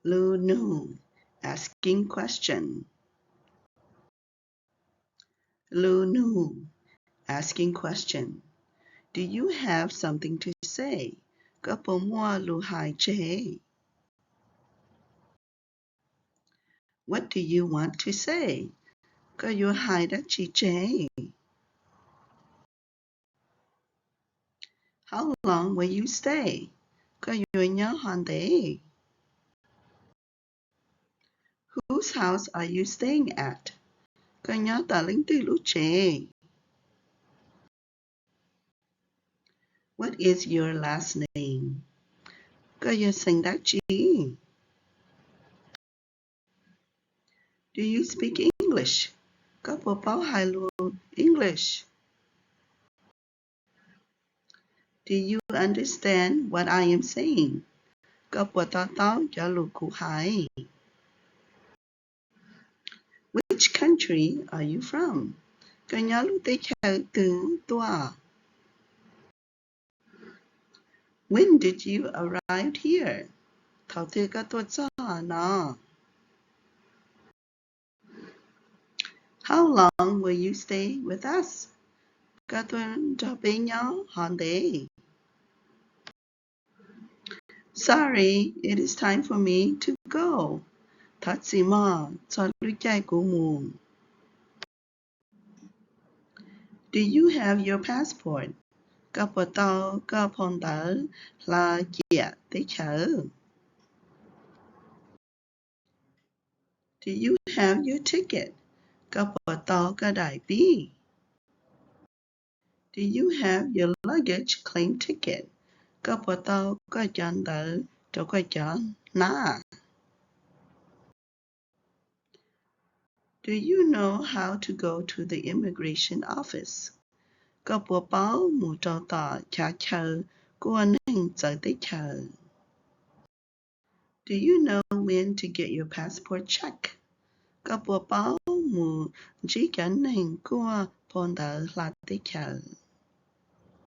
Lus nug, asking question. Lus nug, asking question. Do you have something to say? Koj puas muaj lus hais tseg? What do you want to say? Koj yuav hais dab tsi tseg? How long will you stay? Koj yuav nyob hov ntev? Whose house are you staying at? Koj nyob tom leej twg lub tsev? What is your last name? Koj yog xeem dab tsi? Do you speak English? Koj puas paub hais lus English? Do you understand what I am saying? Koj puas to taub cov lus kuv hais? Which country are you from? Koj nyob lub teb chaws twg tuaj? When did you arrive here? Thaum twg koj tuaj txog no? How long will you stay with us? Koj tuaj nrog peb nyob hov ntev? Sorry, it is time for me to go. Thov txim mog, txog lub caij kuv mus. Do you have your passport? Koj puas tau koj phau ntawv hla ciam teb chaws? Do you have your ticket? Koj puas tau koj daim pib? Do you have your luggage claim ticket? Koj puas tau koj cov ntawv rau koj cov hnab? Do you know how to go to the immigration office? Koj puas paub mus rau tom chav chaw kuaj neeg txawv teb chaws? Do you know when to get your passport checked? Koj puas paub mus ntsib cov neeg kuaj phau ntawv hla teb chaws?